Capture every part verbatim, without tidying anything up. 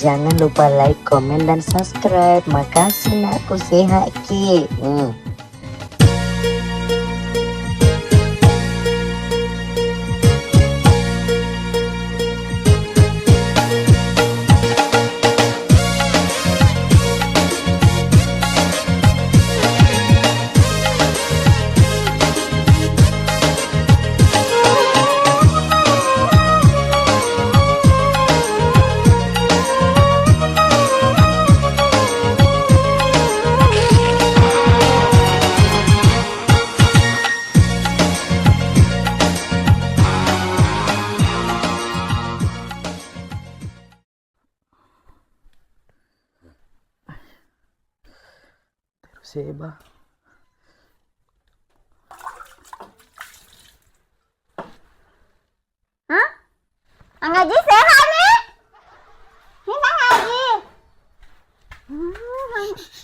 Jangan lupa like, komen, dan subscribe. Makasih, nakku, sehat ki. Hmm. Terus Seba. Hah? Mang Aji sehat nih? Ini Mang Aji. Hmm.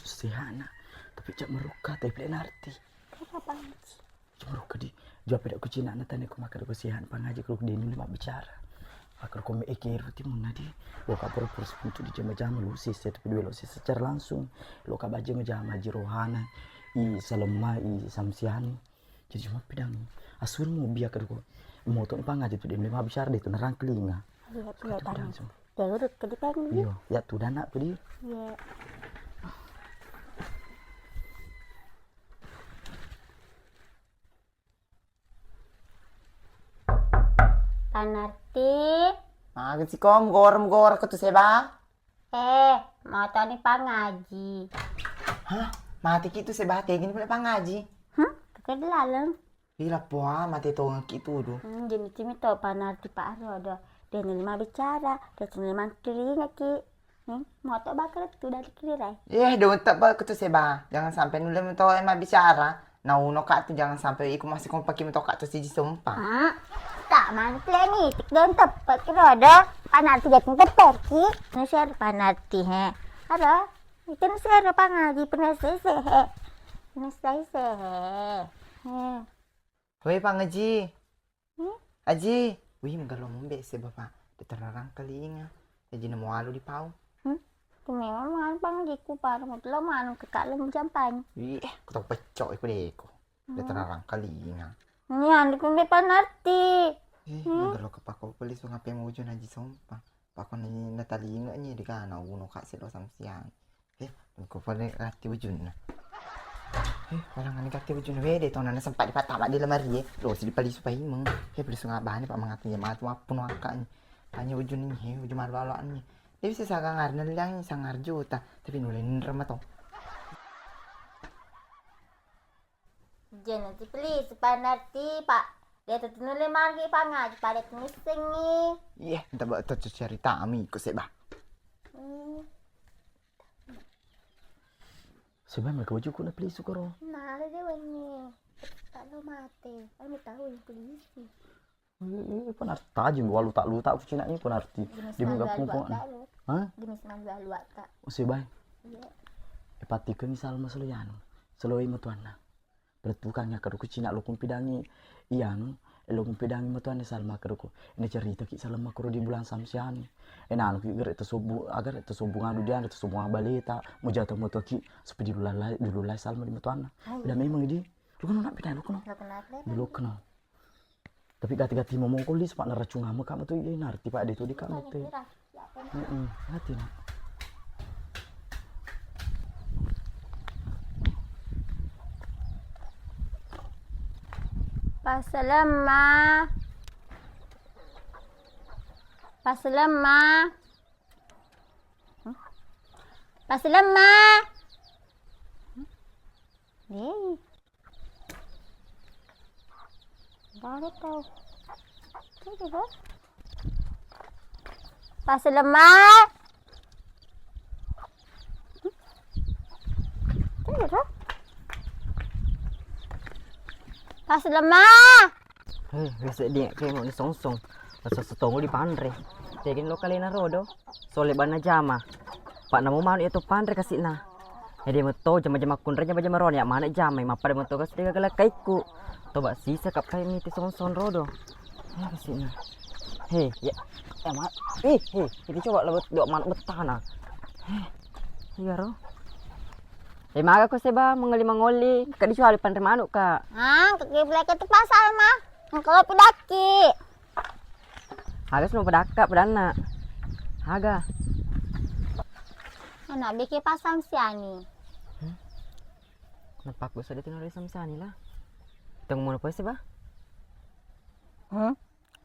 Sehat, Nak. Tapi cak meruka, tapi pelik narti. Kenapa, Mang Aji? Cuma ruka di, jua peda kucina na tane ku maka ko sehat Pang Aji, ko de nuli mabbicara. Maka ko me eke ruti mun nadi, lo ka pura-pura sepuntu di jama-jama lo sese, tapi dua lo sese secara langsung. Lo ka baje majama Aji Rohana, i Salemma, i Samsiani. Jadi cuma pedang. Asur mu biar ka ko moto Pang Aji tu de nuli mabbicara de tu nerang kelinga. Iya, iya, Pang. Langsung. Terus ke di Pang. Iya, ya tu danak pedih. Iya. Panarti. Magi siko mugora-mugora ko tu Seba? Eh, motoni Pang Aji. Hah? Mati ki tu Seba, tegi ni pole Pang Aji? Hmm, keke di laleng. Ila poa mati tongeng ki tudu. Hmm, jadi cimi to Panarti Pak Rodo. De nuli mabbicara, de nuli mangkiringa ki. Hmm, moto bakal tu dari kiri rai. Eh, de untep ba ko tu Seba. Jangan sampai nuli meto mabbicara. Nauno ka tu jangan sampai iko masih kompak ki meto ka tu siji sompa. Hmm. Tak mantle ni, tik de untep ki rodo. Panarti jatuh teper ki. Ini share Panarti he. Ada. Itu share Pang Aji pernah sese he. Pernah sese he. He. Woi, Pang Aji. Hmm? Aji. Wih, mega lo mombe se Bapak. De terarang kalinga. Aji namo alu di pau. Hmm? Ku memang maneng Pang Aji ku parang lo maneng ke kak lo jampang. Wih, eh, ku tau pecok iku deko. De terarang kalinga. Ini anu ku mbe Panarti. Eh, mega lo kepako peli so ngape mujun Aji sompa. Pakoni natalinga ni de kana uno ka sedo Samsiang. Eh, engko pole ratti ujunna. Eh, walangani ratti ujunna. Wede tona na sempat dipattama di lemari e. Lo si dipalisu paimeng. Eh, palisu ngabane pa mangatu ya matu appuno akka ni. Tanya ujunna ni, he, ujung malu-alu ni. De bisa sagangar nelliang sangar juta, tapi nulle nrema to. Jena cipli supanarti, Pak. De tu nulle margi Pang Aji pada tumissengi. Iya, entah ba tu cerita ami ku seba. Hmm. Seba mega wajuku na pelisu koro. Nala de wenni. Tak lo mate. Ami tahu yang polisi. Eh, eh, Panarti tajeng walu tak lu tak kucina ni Panarti. Di mega pungko. Hah? Jenis mangga luak tak. Usi bai. Iya. E, patikeng Salma selo yanu. Selo i matuanna. Belettukang ya karo kucina lo kumpidangi iyanu, lo kumpidangi matuanna Salma karo ko. Ina cerita ki Salma koro di bulan Samsiani. E nanu ki gere tesobu, agar tesobu ngadu diana, tesobu ngabaleta, mujata moto ki supaya dilulai, dilulai Salma di matuanna. Udah memang di. Lu kan nak pindah lu kan. Lu kenapa? Dulu kenal. Tapi gati-gati momoko lis, Pak, naracung ame kak metu, iya, narti, Pak, de tu di kak mete. Heeh, hati, Nak. Paselemma. Paselemma. Paselemma. Hei. Baru tahu. Itu, Bos. Paselemma. Itu, Bos. Paselemma. Heh, biasa dia kayak mau disongsong. Rasa setongol dipanre. Tegin lo kalena rodo. Sole bana jama. Pak namo manu ya to panre kasih na. Jadi meto jama-jama kunre jama-jama rone ya mana jama. Mapa de meto kasih tiga gala kaiku. Toba sisa kap kai miti songsong rodo. Ya kasih na. He, ya, ya ma-, ih, he, jadi coba lebet dua manuk betana. He, iya ro. Eh, maga ko Seba mengoli-mengoli, kak dicuali panre manuk kak. Ah, kaki belakang tu pasal mah. Engkau pedaki. Aga seno pedakka pedanna. Aga. Anak beke pasang siani. Hmm? Napakku sudah tinggal di Samsani lah. Tunggu mau apa sih, Bah? Hmm?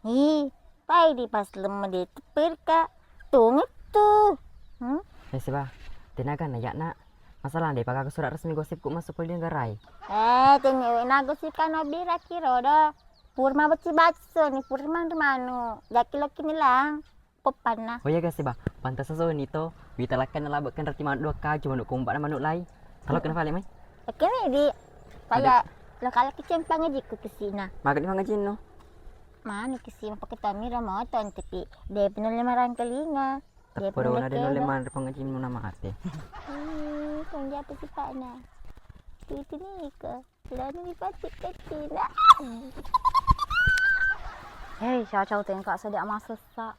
Ih, pai di pas lemma di tepirka. Tunget tu. Hmm? Eh, sih, Bah. Tenaga na ya nak. Masalah deh, pakai surat resmi gosipku masuk poli negara. Eh, tengok na gosip kan obi raki rodo. Purma beci baso ni, purma manu. Jaki loki nilang. Poppanna. Oh iya, gasi, Bah. Pantas so ni to. Wita lakkan nalabekkan roti manuk dua kaju, manuk kompak na manuk lai. Kalau kena balik mai. Oke, ni di pala lo kala kicempang aja ku kesina. Makan di mangajin no. Mana kesi mapake tamira moto tapi de penulle marangkelinga. De Teppo dona de nulle manre pangajin no nama ate. Hmm, kong jatuh sipakna. Itu ni ke. Lani mi pacik kecina. Hei, cacau tengka sedia masessa.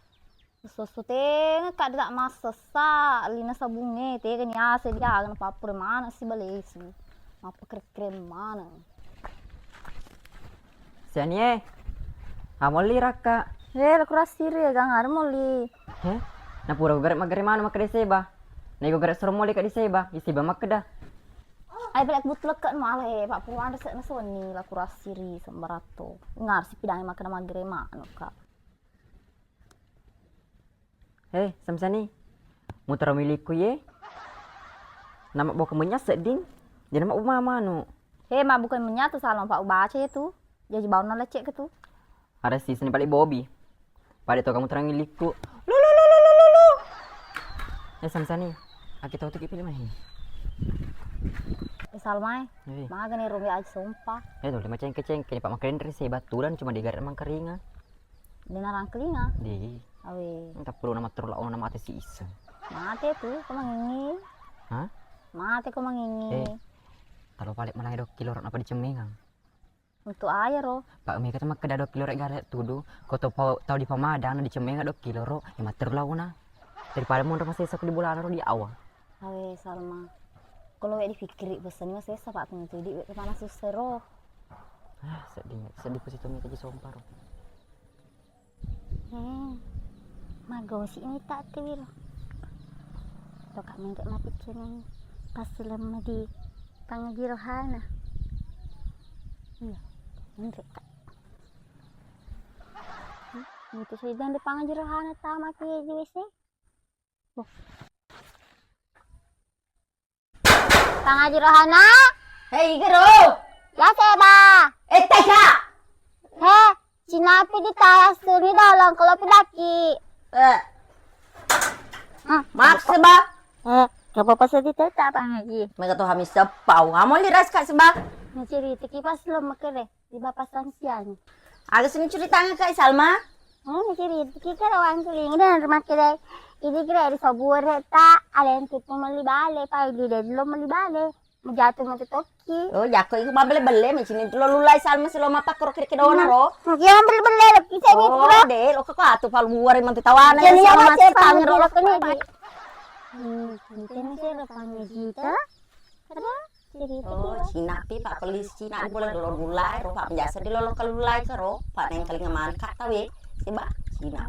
Susu tengka dak masessa, lina sabunge tega ni ase dia aga na papure mana si balesu. Mappa krem-krem mana. Sianie. Amolli rakka. Eh, lo kurasiri ya gang ada molli. He? Na pura gare magare mana makkeda seba. Na igo gare soro molli ka di seba, di seba makkeda. Ai belek butlek kan malah he, Pak Purwan resek na soni la kurasiri sembarato. Ngarsi pidangi makkeda magere manu ka. He, Samsani. Mutaro milikku ye. Nama boka menya sedding. Jadi nama uma manu. He, ma bukan menya tu salon Pak ubaca ye tu. Jaji baunna lecek ke tu. Ada si seni paling bobi. Pada to kamu terang milikku. Lu lu lu lu lu lu. Eh, Samsani. Aki tau tu ki pilih main. Eh, Salma, eh. Magani rumbi aja sompa. Eh, tuh lima cengke-cengke ni Pak makerendri sih baturan cuma digaret mangkeringa. Dena rangkelinga. Di. Awe. Entah perlu nama terlalu nama ate si isa. Mate tu, kau mangingi. Hah? Mate kau mangingi. Eh. Kalau balik malah dok kilo apa dicemengang. Untuk aja ro. Pak mega tu makkeda dua kilo rek garek tudu, ko to pau tau di pamadang na dicemmenga dua kilo ro, ya matteru launa. Daripada monro masesa ko di bulana ro di awa. Awe Salma. Kalau wek dipikkiri pesan masesa Pak tunggu tu di wek kemana susah ro. Ah, sedih, sedih ku situ mega ji sompa ro. Hmm, magosik ni tak tiwiro. Toka mengke mati ceneng pas lemma di pangaji rohana. Iya, mengke tak. Hmm, itu sudah di pangaji rohana tahu mati di W C. Pangaji rohana. Hei, gero. Ya seba. Eh, tega. He, sinapi di tayas tuni dolong kalau pidaki. Eh. Hmm. Maaf seba. Eh, gak apa-apa sedih teta pangaji. Mega tuh hamis sepau. Kamu liras kak seba. Ngecerita kipas lo makere. Di bapa Sansiang. Aga sini ceritanya Kak Salma? Oh, cerita kita rawang keling dan rumah kita. Ini kira di sobur ta alen tutu meli bale, pa di delo meli bale. Mejatu matu toki. Oh, jako iku mabele-bele, mecini lo lulai Salma selo mapakro kiri kedona ro. Iya mabele-bele lo kita ini. Oh, de lo kok atu paluar mantu tawana. Jadi ya Salma masih tangro lo kene di. Hmm, kita masih ada pangaji ta. Ada. Oh, Cina pi, Pak, pelis Cina di bola dolo lulai, ro, Pak, biasa di lolo ke lulai ke, ro, Pak, neng kelinga mangka tawe, coba, Cina.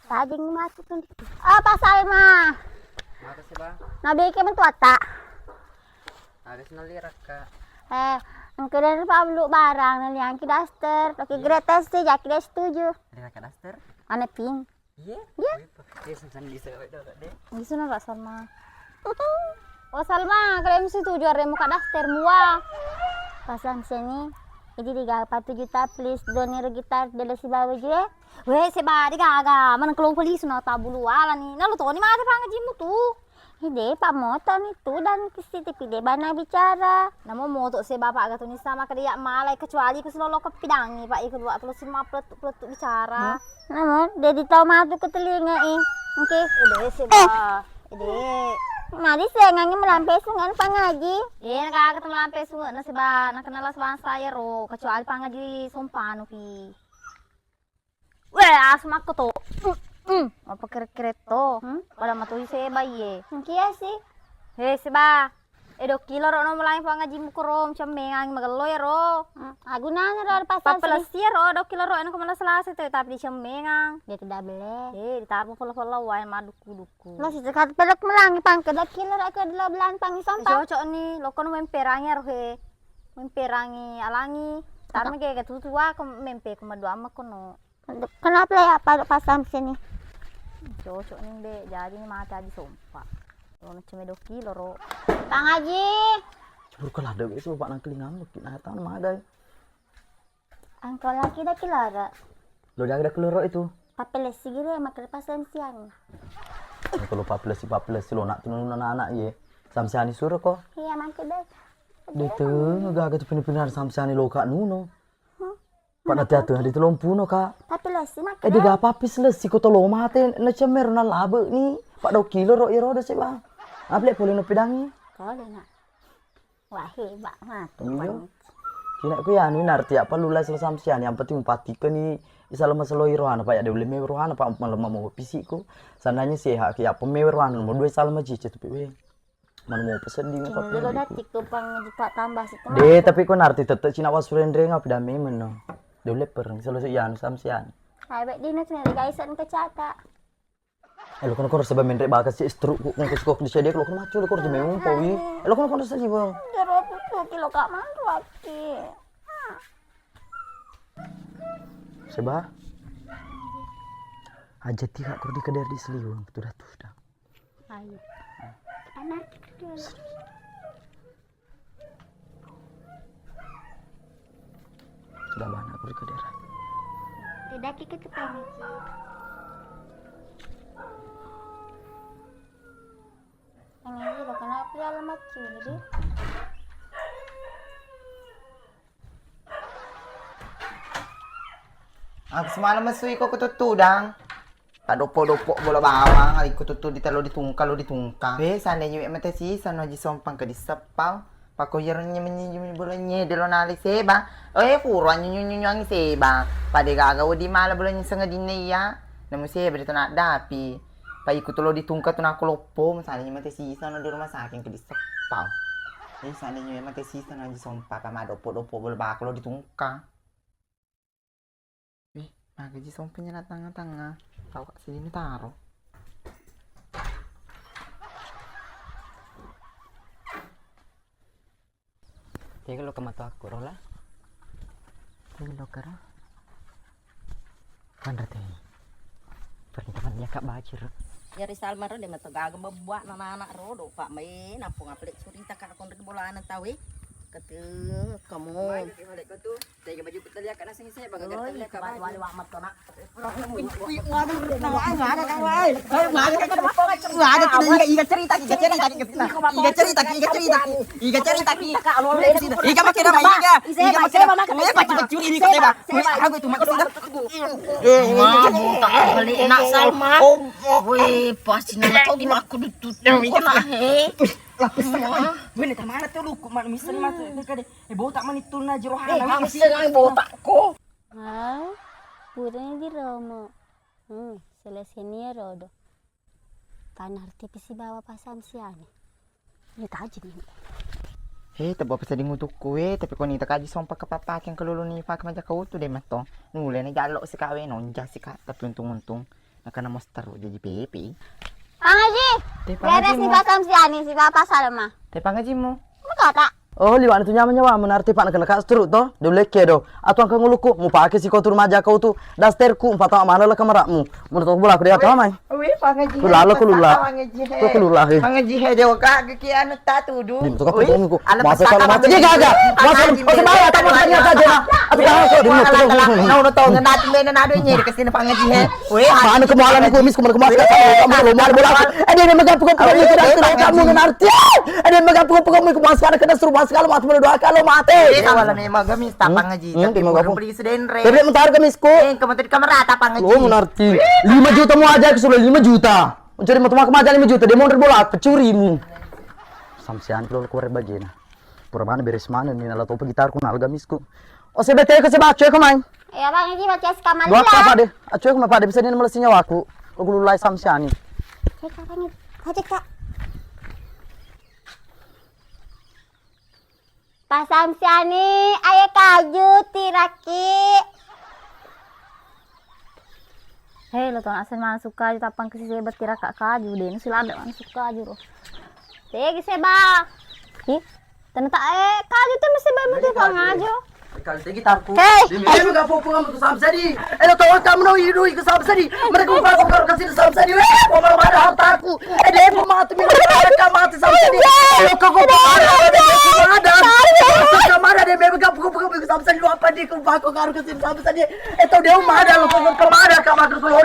Tajing masuk kan. Oh, Pak Salma. Makasih, Bang. Nabi ke mentua tak? Ada sini lirak, Kak. Eh, engke dari Pak beluk barang, nanti angki daster, pakai gratis sih, jaki dia setuju. Ada Kak daster? Ane pink. Iya? Iya. Iya, Sandi sewek dulu deh. Bisa nggak Salma? Oh Salma, kalau mesti tujuh hari mau kadaster mua. Pasang sini, ini tiga empat juta plus doni gitar dele si bawa juga. Weh, sebari gaga, mana kalau polisi no tabulu wala nih. Nah, lu tahu nih mata pangajimu tuh. Ide, Pak Moto nih tuh dan kisi tapi dia bana bicara. Namo moto se bapak gatu ni sama kede yak malai kecuali ku silolo kepidangi pak iku dua puluh lima peletuk peletuk bicara. Namo, dia di tau matu ke telinga i. Oke. Ide se ba. Ide. Mari saya ngangi melampe sungan pangaji. Iya, nak kagak melampe sungan na seba nak kenal seban saya ro kecuali pangaji sompanu pi. Weh, asu makko to. Mm, mm. Apa kere-kere to? Hmm? Pada matoi Seba iye. Engkia sih? He, Seba. Eh, dua kilo ro no mulai pangajimu koro, cemmengang magello ya ro. Hmm, agunana ro pasang sini. Papelesi ya ro, dua kilo ro, enak kemana selasa itu, tapi di cemmengang. Dia tidak boleh. Eh, ditaruh pola-pola wae madukku-dukku. Lo sih, sekat pelek melangi pangke, dua kilo ro, aku adalah belan pangi sompa. Cocok nih, lo kono memperangi ya ro he. Memperangi alangi. Tapi kayak gitu tua, aku mempe, aku madua ama kono. Kenapa ya pada pasang sini? Cocok nih, Mbak. Jadi nih mati Haji Sompa. Lo macam dua kilo ro. Bang Haji. Cemburu ke lada, besok Pak nangkeling ngambek, kita tahu magai. Angkau lagi dah kilo ro. Lo jaga dah kilo ro itu. Papelesi gire, makai pasang siang. Kalau papelesi, papelesi lo nak tuh anak-anak, iye. Samsiani suro ko. Iya, mangke deh. Dia tuh gaga tuh pindah-pindah Samsiani lo kak nuno. Pada tiatu hari telompuno, Kak. Tapi lesi mak. Eh, dia gak apa-apa, lesi ko tolo mate, na cemmer, na labe ni. Pak dua kilo ro, iro do seba. Apa lek pole no pedangi? Kau deh, Nak. Wah, hebat, Mak. Iya. Cina ku ya, anu, narti apa lu les Samsiani, yang penting umpati ke ni, isal masalah irohana, Pak, ya, dia boleh mewe rohana, Pak, malam mau pisikku. Seandainya sehat, ya, pemewe rohana, mau dua salam aja, cetupi, weh. Mana mau pesen di apa? Cuma dulu dah, tiku pang juta tambah situ. Deh, tapi ko narti tette cina wasurenreng apa dame meno. Dole pereng, selesai iyan Samsiani. Hai, baik dina cina guys, an kecata. Eh, lo kono kono sebab menrek bakas si struk ku ngkus kok di sedek lo kono macu lo kono jeme umpo wi. Eh, lo kono kono sali bang. Jero pupu kilo kak mantu aki. Seba. Aja tiga kor di keder di seliwang, tu dah tu dah. Ayo. Anak kecil. Sudah bana aku di kedera. Tidak kiki ketemu sih. Yang ini udah kenapa ya lemak sih, jadi. Aku semalam mesui ko kututtudang. Padoppo-doppo bola bawang, ikku tuttu di telo ditungka, lo ditungka. Be, sane nyuwe mate sisa no Haji Sompang ke diseppau. Pako iyaro nye menyi bola nye delo nali seba. Eh, puro nyunyu-nyunyu angi seba. Pada gaga wedi mala bola nye sengadinna iya. Namu seba di tanah dapi. Pa ikku tulo ditungka tu nako loppo, sane nyuwe mate sisa no di rumah sakit ke diseppau. Eh, sane nyuwe mate sisa no Haji Sompang, pa madoppo-doppo bola bako lo ditungka. Wih, magaji sompenya na tangnga-tangnga. Tau kak sini taro. Tega lo kemato aku rola. Tega lo kero. Panra te. Perintah dia kak bacir. Yari Salma ro de meto gaga bebbuak na anak ro do pak mai napung apelek curita kak konre bolana tawe. Keteng kamu. Tega baju kita lihat kana sini saya baga gara lihat kamu. Waduh, waduh, waduh, waduh. Iga cerita, iga cerita, iga cerita, iga cerita, iga cerita, iga cerita, iga makin apa iga, iga makin apa, eh, pacu pacu ini kau tebak, aku itu makin sudah. Eh, mabuk tak balik nak Salma. Weh, pasti nak tahu di aku dutut. Kau nak he. Lapis tengah. Gue nak mana tuh lu, kok mana misalnya masuk ke kade. Eh, botak manittunna jero hana. Eh, hamsi dengan botak ko. Hah? Purani di Romo. Hmm, selesai ni ya rodo. Tanah arti pisi bawa pasang siani. Ini tajin ini. Eh, tebba pesa di ngutukku, eh, tapi koni takaji sompa ke papa yang kelulu ni pakai maja kau tu deh mato. Nule ni jalo sikawe nonja sika, tapi untung-untung. Nakana mos teruk jadi pepe. Pangaji. Teh, beres pangajimu. Ni pasang siani, si bapak Salma. Teh, pangajimu. Buka tak? Oh, liwak tu nyawa-nyawa menarti pak nakana kak seteruk to. Duleke do. Atu angka nguluku, mu pake si kau tu remaja kau tu. Dasterku, empat tahun mana lah kamerakmu. Menurut aku bola aku dia tahu mai. Wih, pangaji. Kulala, kulula. Pangaji he. Kulula he. Pangaji he, dewa kak, geki anu tak tuduh. Di mutu kau tuduh. Masa kalau mati dia gagal. Masa kalau mati dia gagal. Aku tahu kok di mutu. Nah, udah tahu ngena tu mena nado nyeri ke sini pangaji he. Weh, mana kemalan ku mis, kemalan kemalan kamu lo mau bola. Ada yang megang pukul pukul itu dah terus kamu ngerti. Ada yang megang pukul pukul itu mas kada kena suruh mas kalau mati dua kali mati. Eh, wala memang gamis tak pangaji. Tapi mau beli sedenre. Tapi mutar ke misku. Eh, kamu tadi kamera tak pangaji. Lo mengerti. Lima juta mau aja ke suruh lima juta. Mencari matu makan aja lima juta dia mau bola pencurimu. Samsian lo keluar bagina. Pura mana beres mana ni nala topa gitarku nala gamisku. Oh sebete ke sebab cek main. Ya bang, ini baca kamar. Dua apa deh? Acuek ma pada bisa dia melesi nyawaku. Aku lulai Samsiani. Cek apa nih? Cek, Kak. Pak Samsiani, ayo kaju tiraki. Hei, lo tong asen masuk kaju tapang kesi sebat tiraka kaju deh. Nasi lada masuk kaju ro. Tegi seba. Ih, ternyata eh kaju tuh mesti banget ya pang aja. Kali tegi taku. Hei. Dia memang gak apa-apa kamu tuh Samsiani. Eh, lo tau kamu no idu iku Samsiani. Mereka mau aku kalau kasih Samsiani. Eh, mau marah hartaku. Eh, dia mau mati, mau marah, mati Samsiani. Eh, lo kok mau marah, dia mau marah. Kamu ada dia memang gak apa-apa kamu Samsiani. Lo apa dia kau baku karo kasih Samsiani. Eh, tau dia mau marah, lo kok mau marah, kamu aku kalau